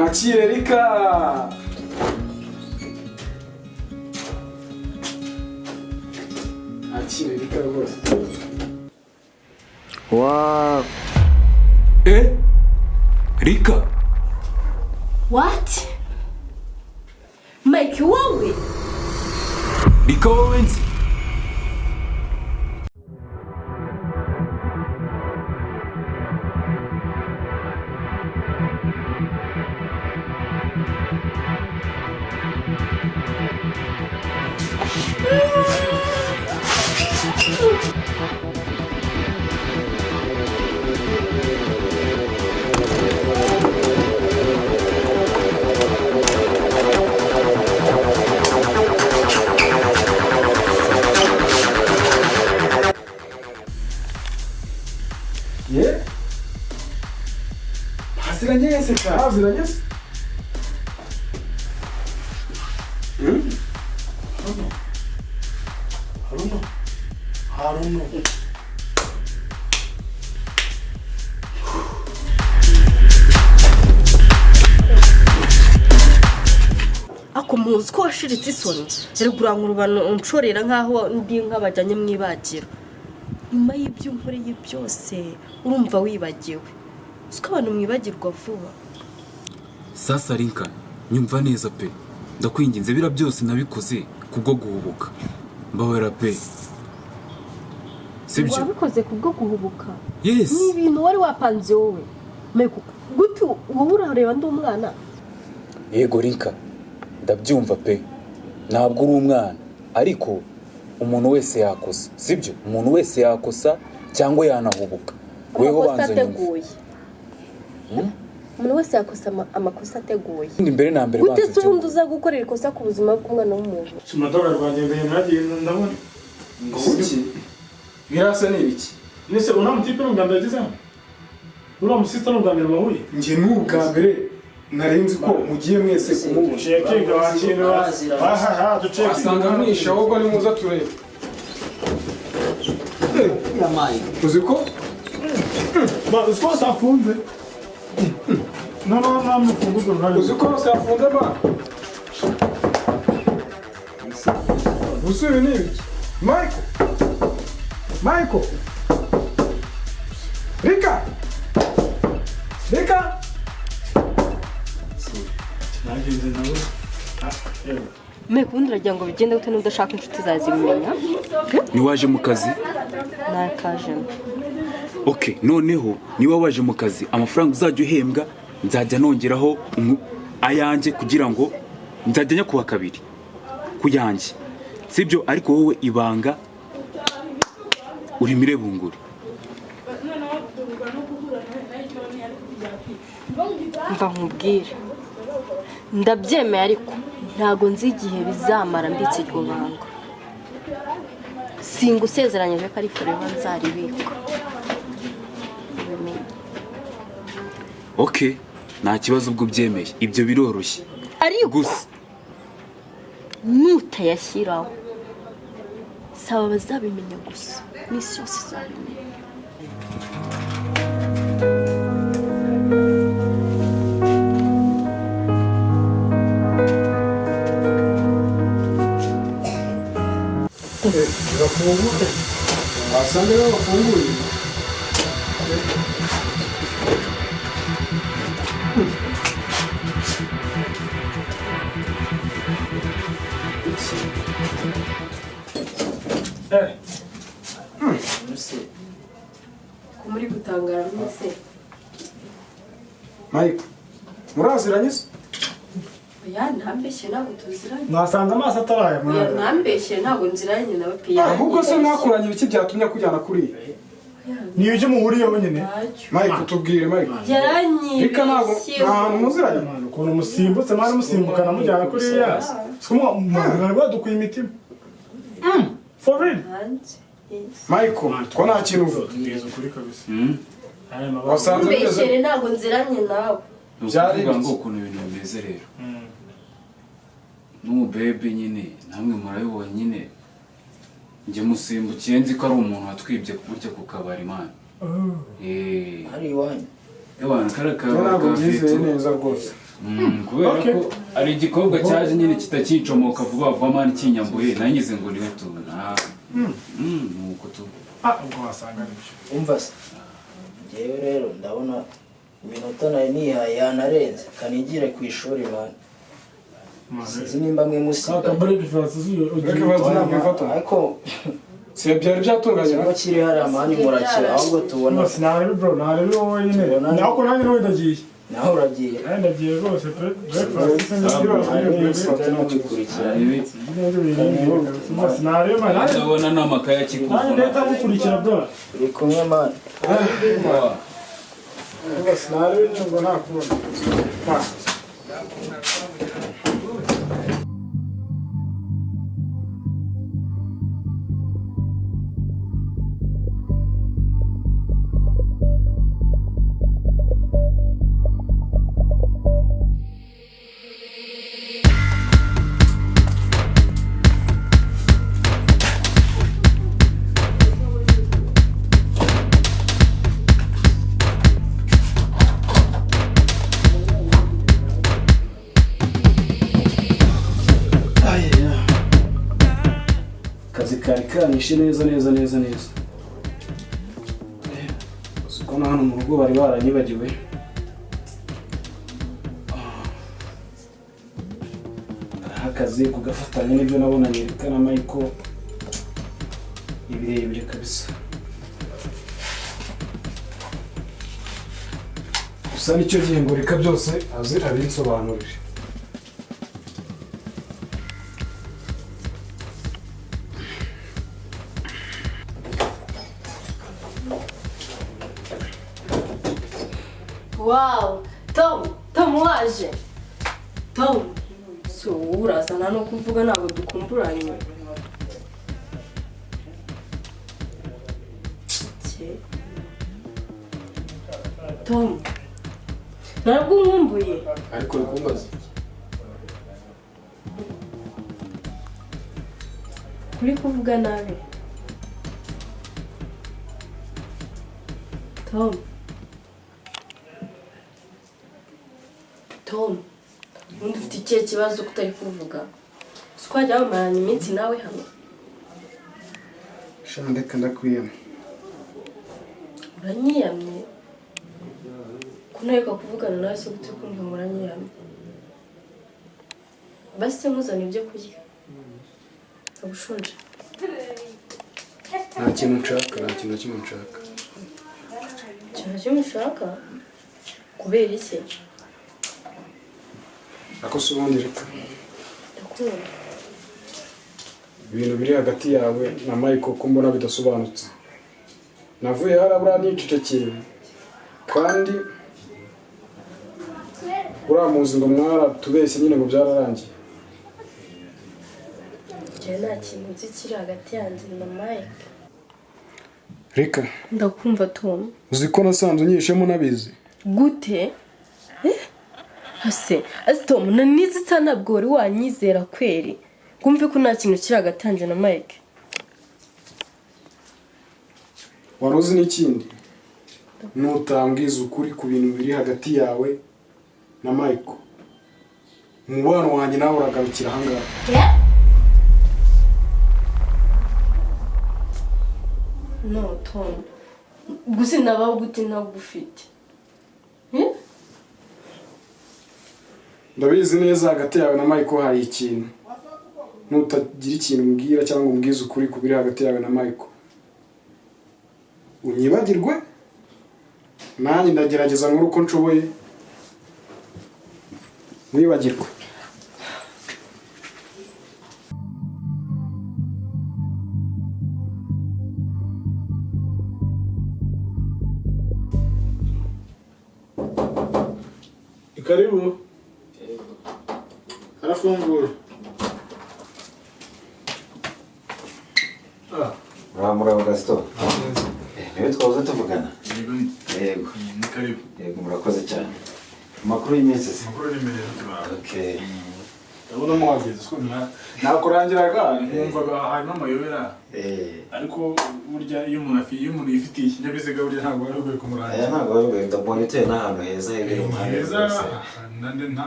Mwakire Rika. Mwakire Rika rwose. Wow. Eh? Rika. What? Mike, wowe? Rika wowe nzi. Ye? Baziranye se ka? Baziranye se? Haruno. Haruno. Ako muzi ko washiritse isoni. Erega urankurubana unshorera nkaho ndi nk'abajyanye mu ibagiro. Nyuma y'ibyo unkoreye byose urumva wibagiwe. Uzi ko abantu mwibagirwa vuba. Sasa Rinka, nyumva neza pe. Ndakwinginze bira byose nabikoze kubwo guhubuka. Mbabara pe. Sibyo? Wabikoze kubwo guhubuka. Yes. Ni ibintu wari wapanze wowe. Mike, gute wowe urareba ndi umwana? Yego Rinka, ndabyumva pe. Ntabwo uri umwana, ariko umuntu wese yakosa, sibyo? Umuntu wese yakosa cyangwa yanahubuka. Weho Amakosa banza nyumva. ateguye. Umuntu wese yakosa amakosa ateguye. Imbere na mbere Gute banza se ubundi ubyumve. uza gukorera ikosa ku buzima bw'umwana w'umuntu? Simadoga rwagendeye nagiye ndabona. Ngo iki? Birasa ni ibiki? Nese una mutipe n'ubwa mbere ageze hano? Uriya musista n'ubwa mbere bahuye? Njye ni ubwa mbere nari nzi ko mugiye mwese kumubona. Cekinga wakira wahaha ducekinga. Asanga mwishe ahubwo ni muza turebe. Uzi ko? Ba uzi ko safunze. No no no mufunguzo ruhari. Uzi ko safunze ma? Gusa ibi ni ibiki? Michael! Michael! Rika! Rika! Nagenze nawe. Ah, yewe. Mike, ubundi uragira ngo bigende gute niba udashaka inshuti zawe zibimenya? Ntiwaje mu kazi? Nakajemo. Okay, noneho niba waje mu kazi amafaranga uzajya uhembwa nzajya nongeraho ayanjye kugira ngo nzajya nyakuba kabiri ku yanjye, sibyo? Ariko wowe ibanga urimire bunguri. Mva nkubwire. Ndabyemeye ariko ntago nzi igihe bizamara mbitse iryo banga. Singusezeranyije ko ari forever nzaribika. Ubimenye. Okay, nta kibazo ubwo ubyemeye, ibyo biroroshye. Ariko Gusa nutayashyiraho saba abazabimenya gusa, n'isi yose izabimenya. Bafunguye. Wasanga rero bafunguye. Eh, Ko muri gutangara mwese? Michael, muraziranye se? Oya, ntambeshye ntabwo tuziranye. mwasanze amaso ataraya Oya, mwana. ntambeshye ntabwo nziranye nawe pe. Ahubwo se mwakoranye ibiki byatumye akujyana kuriya? Niyo icyo muhuriyeho nyine. Ntacyo. Michael, tubwire Michael. Rika ntabwo Yaranyibeshye. nta hantu muziranye. Mwana, ukuntu musimbutse mwana musimbukana mujyana kuriya. Siko mwari badukuye imitima. For real. Hanze. Yes. Michael, ko nta kintu uvuga. Tubwiza ukuri kabisa. Aya mabara. Wasanze bimeze Mbeshyere ntabwo nziranye nawe. Ni Byari ukuvuga ngo ibiki? ukuntu ibintu bimeze rero. N'umubebe nyine namwe murabibonye nyine, njye musimbukiye nzi ko ari umuntu watwibye burya ku kabari man. Oh. Eh, Hari iwanyu. Ewana kara Njye ntabwo ka mbyizeye fetu. neza rwose. Kubera Okay. ko ari igikobwa cyaje nyine kitakincomoka vuba vuba man, kinyambuye nangize ngo niwe tu nta nuko tu. Ah, ubwo wasanga ari byo. Umva se, njyewe rero ndabona iminota nari nihaye yanarenze, kanigire ku ishuri man. Sinzi nimba mwe Kaka musigaye. breakfast ugiye. Breakfast ntabwo ifata. Ariko Si byari byatunganye ikigo kiri hariya man, murakira ahubwo tubona. Umva, sinarebe bro, narebe wowe nyine. Tubonane. Naho nanjye nawe ndagiye. Nawe uragiye? Nanjye ndagiye rwose pe. Breakfast se Nsigaye mubikurikira. Umva, sinarebe man. Nanjye Ndabona n'amakaye nanjye akikuvuna. ndahita ngukurikira bro. Turi kumwe man. Umva, sinarebe nyine ngo ntakubona. Ah. Akazi kari kanyishe neza neza neza neza. Uzi ko na hano mu rugo bari baranyibagiwe. Ah, akazi kugafatanya n'ibyo nabonanye Rika na Michael ni birebire kabisa. Gusa nicyo gihe ngo reka byose aze abinsobanurire. Wow, Tom, Tom waje. Tom, si wowe urazana no kuvuga, ntabwo dukumburanye. Cye. Tom, ntabwo unkumbuye. Ariko uri kumbaza iki? Kuri kuvuga nabi. Tom. Tom, ubundi ufite ikihe kibazo ko utari kuvuga? Si ko wajya wamaranye iminsi nawe hano? Sha, ndeka ndakwiyama. Uranyiyamye? Ko ntaheruka kuvugana nawe se gute kumva ngo uranyiyamye? Basi se nkuzane ibyo kurya. Ntabwo ushonje? Nta kintu nshaka, nta kintu na kimwe nshaka. Ikintu na kimwe ushaka? Kubera iki? Ariko se ubundi reka Ndakunda. ibintu biri hagati yawe na Michael ko mbona bidasobanutse. Navuye hariya buriya nicecekeye, kandi uriya muzi ngo mwaratubeshye nyine ngo byararangiye. Njyewe nta kintu nzi kiri hagati yanjye na Mike. Reka. Ndakumva Tom. Uzi ko nasanze unyishemo nabizi. Gute? Eh? Ase, ase Tom, nanizi isa ntabwo wari wanyizera kweri. Ngumve ko nta kintu kiri hagati yanjye na Mike. Wari uzi n'ikindi? Nutambwiza ukuri ku bintu biri hagati yawe na Michael, umubano wanjye nawe uragarukira ahangaha. No, Tom. Gusa nabaho gute ntagufite? Eh? Ndabizi neza hagati yawe na Michael hari ikintu. Nutagira ikintu umbwira cyangwa umbwize ukuri ku biri hagati yawe na Michael, unyibagirwe, nanjye ndagerageza nkore uko nshoboye nkwibagirwe. Karibu. Arafungura. Ah, Murabo Gaston. Niwe twahoze tuvugana. Yego. Yego. Ni karibu. Yego, murakoze cyane. Amakuru y'iminsi se? Amakuru ni meza, turaho. Okay. Ndabona muhageze siko nakurangiraga nkumvaga harimo amayobera. Ariko burya iyo umuntu yifitiye ikinyabiziga burya ntabwo wari ukwiye Aya kumurangira. ntabwo wari ukwiye, ndabonye utuye n'ahantu heza hegereye umuhanda Heza, rwose.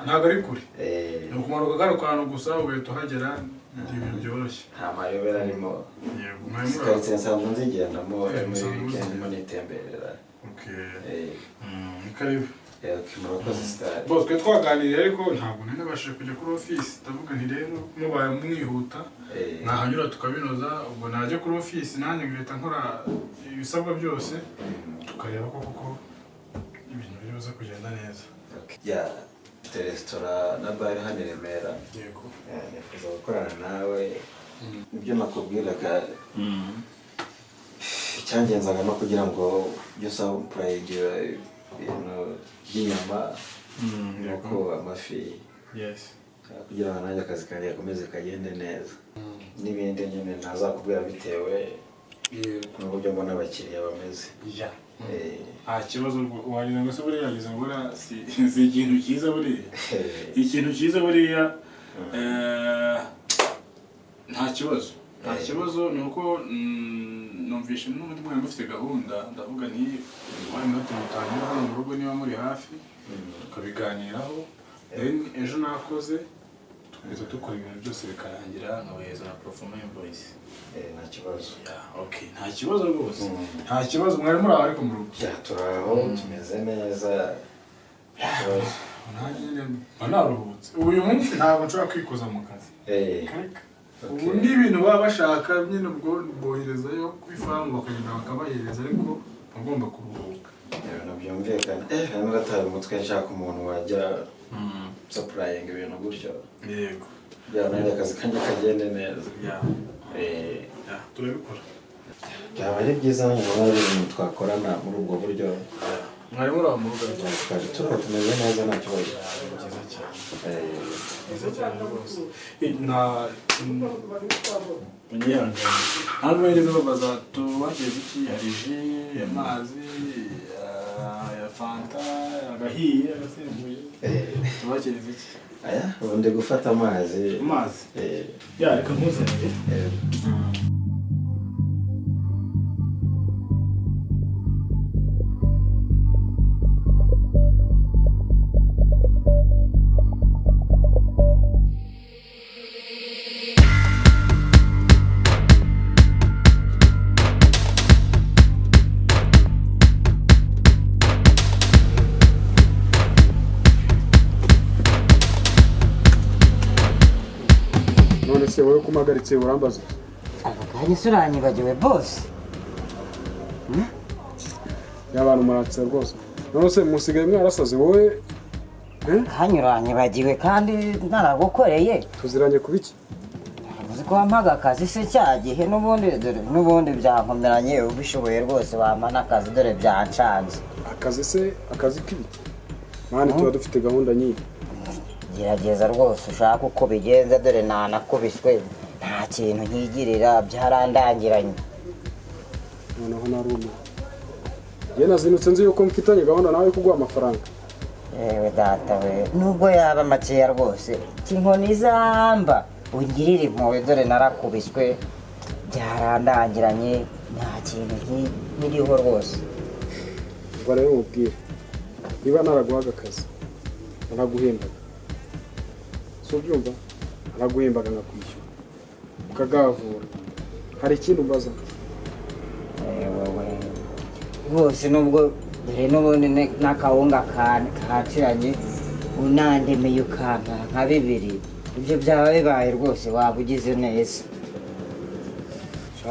ntabwo ari kure. Ni ukumanuka kano kantu gusa ugahita uhagera, ni ibintu byoroshye. Nta mayobera arimo. Yego, mwari muri aho. Karitsiye nsanzwe nzigendamo muri Musanzwe weekend muzigenda. ndimo nitemberera. Okay. Ni karibu. Okay, murakoze sitari. Bose twe twaganiriye ariko ntabwo nari nabashije kujya kuri office, ndavuga nti rero mubaye mwihuta nahanyura tukabinoza, ubwo najya kuri office nanjye ngahita nkora ibisabwa byose tukareba ko koko ibintu biri buze kugenda neza. Ya, mfite resitora na bare hano i Remera. Yego. Nifuza gukorana nawe. Ibyo nakubwiraga icyangenzaga no kugira ngo ibyo usaba purayingira ibintu by'inyama, inkoko, amafi, kugira ngo nanjye akazi kanjye gakomeze kagende neza n'ibindi nyine ntazakubwira bitewe n'uburyo mbona abakiriya bameze. Nta kibazo, wagira ngo se buriya yagize ngo buriya si ikintu cyiza buriya. Ikintu cyiza buriya, nta kibazo. Nta kibazo ni uko numvishe n'ubundi mwari mufite gahunda, ndavuga nti why not mutangira hano mu rugo niba muri hafi tukabiganiraho, then ejo nakoze tugahita dukora ibintu byose bikarangira nkabahereza na proforma invoice. Nta kibazo. Okay, nta kibazo rwose. Nta kibazo, mwari muri aho ariko mu rugo. Ya, turi aho tumeze neza. Nta kibazo. Nanjye nyine mba naruhutse. Ubu uyu munsi ntabwo nshobora kwikoza mu kazi. Kareka. Ubu ni ibintu baba bashaka nyine, ubwo boherezayo ku ifamu bakagenda bakabahereza, ariko bagomba kuruhuka. Ibintu byumvikana. Hano nataye umutwe nshaka umuntu wajya supplying ibintu gutyo. Yego. Kugira ngo nanjye akazi kanjye kagende neza. Turabikora. Byaba ari byiza nanjye mbona ari ibintu twakorana muri ubwo buryo. Mwari muri aho mu rugo ariko? Twari turiho tumeze neza nta kibazo. Byiza cyane. Byiza cyane rwose. Nta munyihangane. Ntabwo nigeze babaza tubageze iki, hari ji, amazi, ya fanta, agahiye, agasembuye. Tubakiriza iki? Aya, ubu ndi gufata amazi. Amazi? Ya, reka nkuzanire. None se wowe kumagaritse urambaza? Aka kanya uranyibagiwe bose. Y'abantu muratsa rwose. None se musigaye mwarasaze wowe? Kanya uranyibagiwe kandi naragukoreye. Tuziranye ku biki? Uzi ko wampaga akazi se cya gihe n'ubundi, dore n'ubundi byankomeranye, ubishoboye rwose wampa n'akazi dore byancanze. Akazi se, akazi k'ibiki? Mani tuba dufite gahunda nyinshi. Gerageza rwose ushake uko bigenza dore nanakubiswe nta kintu nkigirira byarandangiranye. Noneho narumiwe. Njye nazindutse nzi yuko mfitanye gahunda nawe yo kuguha amafaranga. Yewe data we, nubwo yaba makeya rwose inkoni izamba ungirire impuhwe dore narakubiswe byarandangiranye nta kintu nkiriho rwose. Umva rero nkubwire, niba naraguhaga akazi naraguhembaga, si ubyumva? Naraguhembaga nkakwishyura ukagavura, hari ikindi umbaza? Yewe rwose nubwo dore n'ubundi n'akawunga kaciranye unandemeye ukampa nka bibiri, ibyo byaba bibaye rwose waba ugize neza.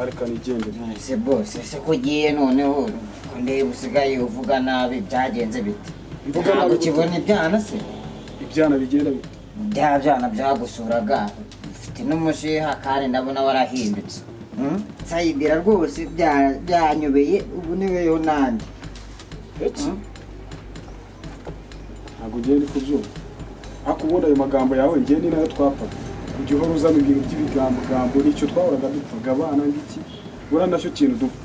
Reka nigendere. Ese bose ese ko ugiye noneho ko ndeba usigaye uvuga nabi byagenze bite? Mvuga nabi Ntabwo gute? ukibona ibyana se? Ibyana bigenda bite? Bya byana byagusuraga ufite n'umushiha kandi ndabona warahindutse. Nsayidira rwose byanyobeye ubu ni weho nande. Eki? Ntabwo ugiye ndi kubyumva. Ariko ubundi ayo magambo yawe njye ni nayo twapfaga. Ujya uhora uzana ibintu by'ibigambogambo nicyo twahoraga dupfaga abana ngiki, buriya nacyo kintu dupfa.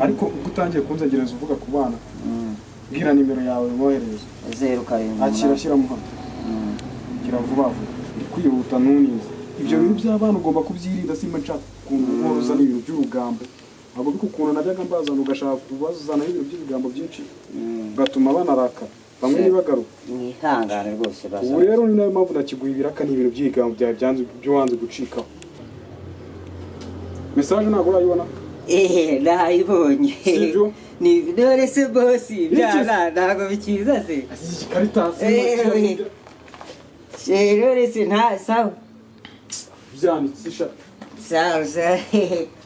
Ariko ubwo utangiye kunzegereza uvuga ku bana, mbwira nimero yawe mwoherereze. 0 7 Akira shyiramo hano. Gira vuba vuba. Ndi Kwihuta ntunize ibyo bintu by'abana, ugomba kubyirinda. Simba nshaka ukuntu uhora uzana ibintu by'urugambo. Ntabwo biko ukuntu najyaga mbazana, ugashaka kubazanaho ibintu by'ibigambo byinshi, ugatuma banarakara bamwe ntibagaruke. Mwihangane rwose baza. Ubu rero ni nayo mpamvu nakiguha ibiraka, ni ibintu by'ibigambo byawe byanze, byo wanze gucikaho. Message ntabwo urayibona? Eee, nayibonye. Sibyo? Ni none se boss, byana ntabwo bikiza se? Iyi karitasi. Eh, none se nta sawa. Byanikisha. Sawa sawa,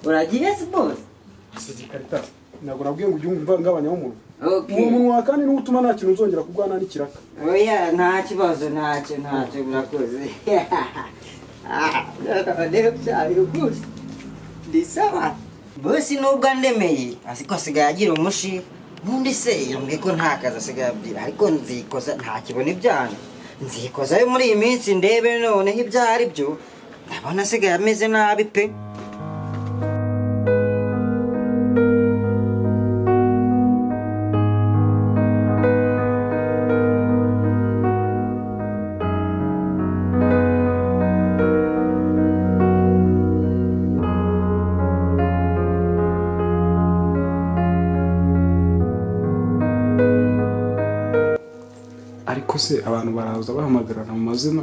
uragiye se boss? Si karitasi, ntabwo nabwiye ngo ujye umva ngabanyaho umunwa. Okay. Uwo munwa kandi niwo utuma nta kintu nzongera kurwana n'ikiraka. Oya, nta kibazo, ntacyo ntacyo, murakoze. Ah, cyane rwose ndi sawa boss, nubwo andemeye ariko asigaye agira umushi. Ubundi se yambwiye ko nta kazi asigaye agira, ariko nzikoza ntakibona ibyana, nzikozayo muri iyi minsi ndebe noneho ibyo ari byo. Ndabona asigaye ameze nabi pe. Ariko se abantu baraza bahamagarana mu mazina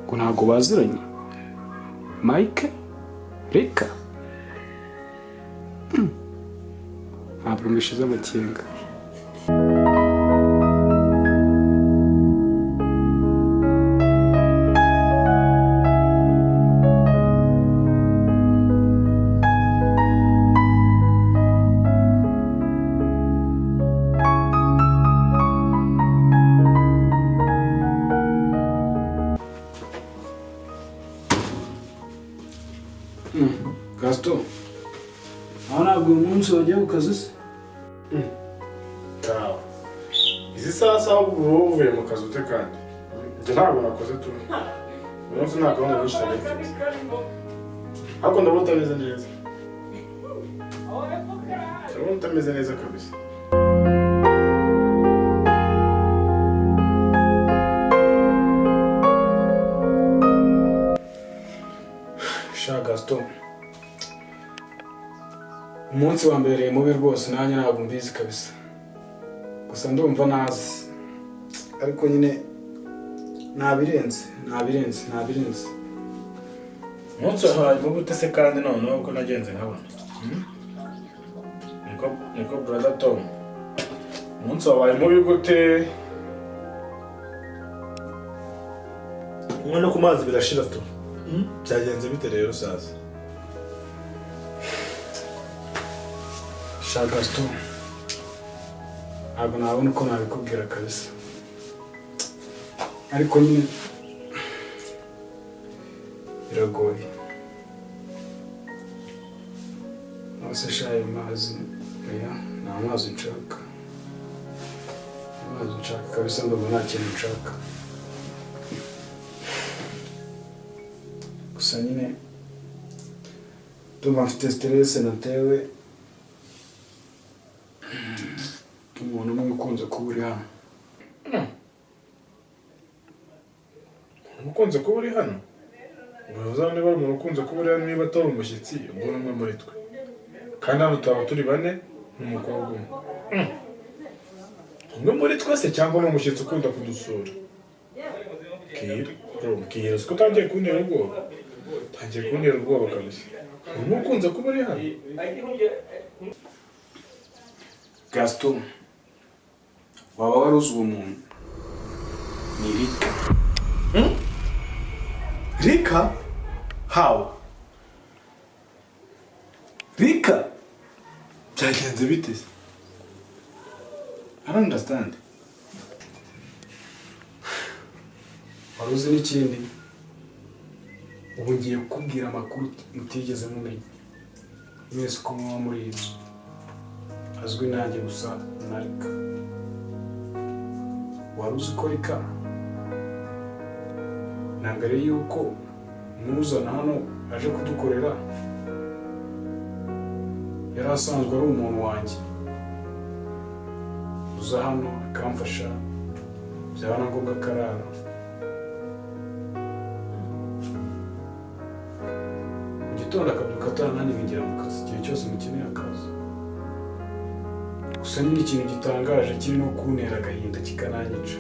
ngo ntabwo baziranye? Mike, reka. Ntabwo mbishize amakenga. Gaston, aho ntabwo uyu munsi wagiye ku kazi se? Tawe. Izi saha saha uba uvuye mu kazi ute? Kandi njye ntabwo nakoze tu. Uyu munsi nta gahunda nyinshi nari mfite. Ariko ndabona utameze neza. Ndabona utameze neza kabisa. Sha Gaston, umunsi wa mbere mubi rwose, nanjye ntabwo mbizi kabisa. Gusa ndumva nazi, ariko nyine nabirenze, nabirenze, nabirenze. Umunsi wabaye mubi ute se kandi noneho ko nagenze nkabona? Hmm? Niko niko, brother Tom. Umunsi wabaye mubi gute? Kunywa no ku mazi birashira tu. Byagenze bite rero saza? Sha Gaston, ntabwo nabona uko nabikubwira kabisa, ariko nyine biragoye. Nose sha ayo mazi, oya, nta mazi nshaka, nta mazi nshaka kabisa. Ndumva nta kintu nshaka. Gusa nyine ndumva mfite stress natewe umuntu umwe ukunze kuba uri hano. Umuntu ukunze kuba uri hano? Ubuyobozi niba ari umuntu ukunze kuba uri hano, niba atari umushyitsi, ubwo ni umwe muri twe. Kandi hano twaba turi bane n'umukobwa umwe. Umwe muri twe se cyangwa ni umushyitsi ukunda kudusura? Bwira, bro, bwira, uzi ko utangiye kuntera ubwoba? Utangiye kuntera ubwoba kabisa. Umwe ukunze kuba uri hano? Gaston, waba wari uzi uwo muntu? Ni Rika. Rika? How? Rika? Byagenze bite se? I don't understand. Wari uzi n'ikindi? Ubu ngiye kukubwira amakuru mutigeze mumenya mwese uko muba muri iyi nzu, azwi nanjye gusa na Rika. Wari uzi ko Rika na mbere y'uko muzana hano aje kudukorera yari asanzwe ari umuntu wanjye uza hano akamfasha, byaba na ngombwa akarara? gitondo akabyuka ataha, nanjye nkigira mu kazi, igihe cyose mukeneye akazi. Gusa nyine ikintu gitangaje kiri no kuntera agahinda kikananyica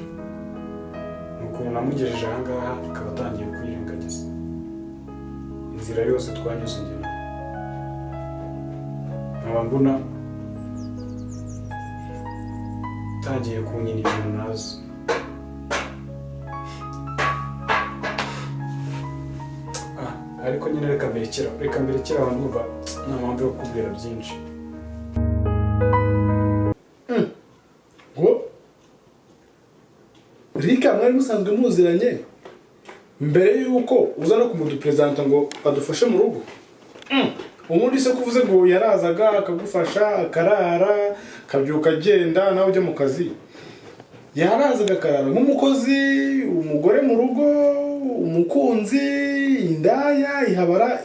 ni ukuntu namugejeje aha ngaha akaba atangiye kwirengagiza inzira yose twanyuze njye nawe. Nkaba mbona atangiye kunyina ibintu ntazi. Ariko nyine reka mberekera aho, ndumva nta mpamvu yo kukubwira byinshi. Ngo Rika mwari musanzwe muziranye mbere yuko uza no kumuduperezanta ngo adufashe mu rugo? Ubundi se kuvuze ngo yarazaga akagufasha akarara akabyuka agenda nawe ujya mu kazi, yarazaga akarara nk'umukozi, umugore mu rugo, umukunzi, indaya ihabara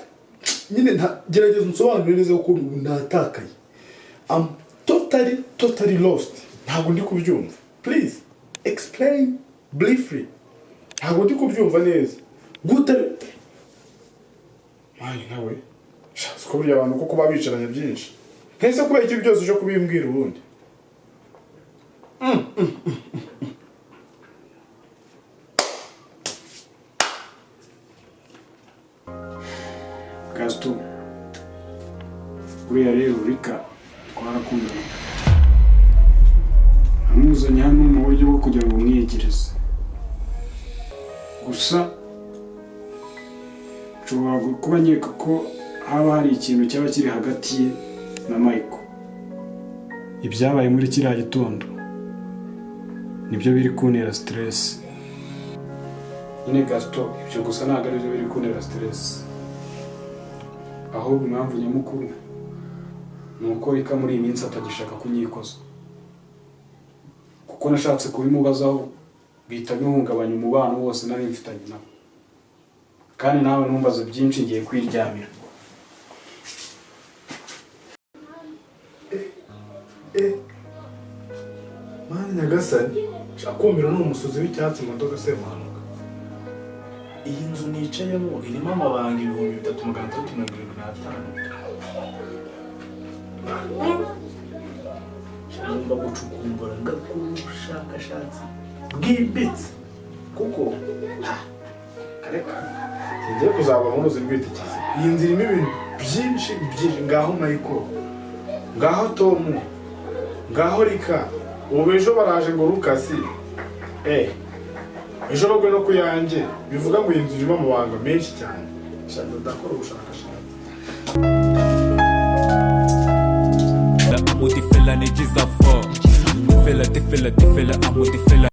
nyine. Gerageza unsobanurire neza kuko natakaye. I'm totally lost, ntabwo ndi kubyumva. Please explain briefly, ntabwo ndi kubyumva neza gute. Mayi nawe siko burya abantu kuko babicaranye byinshi ntese kubera iki byose uje kubimbwira ubundi? Gaston, uriya rero Rika twarakundana, namuzanye hano mu buryo bwo kugira ngo mwiyegereze. Gusa nshobora kuba nkeka ko haba hari ikintu cyaba kiri hagati ye na Michael. Ibyabaye muri kiriya gitondo nibyo biri kuntera stress nyine Gaston. Ibyo gusa ntabwo aribyo biri kuntera stress, ahubwo impamvu nyamukuru ni uko Rika muri iyi minsi atagishaka kunyikoza, kuko nashatse kubimubazaho bihita bihungabanya umubano wose nari mfitanye nawe. Kandi nawe ntumbaze byinshi, ngiye kwiryamira. Mana nyagasani, akumiro ni umusozi w'icyatsi imodoka semuhanuka. Iyi nzu nicayemo irimo amabanga 3675. Ngomba gucukumbura ngakora ubushakashatsi bwimbitse kuko kareka ngiye kuzaba mu ruzi rw'itikizi. Iyi nzu irimo ibintu byinshi byinshi. Ngaho Michael, ngaho Tom, ngaho Rika, ubu ejo baraje ngo Lukasi, ejo bagwe no kuyanjye, bivuga ngo iyi nzu irimo amabanga menshi cyane. Shaka ndakora ubushakashatsi. Amudifela ni jiza fo. Tifela tifela tifela amudifela.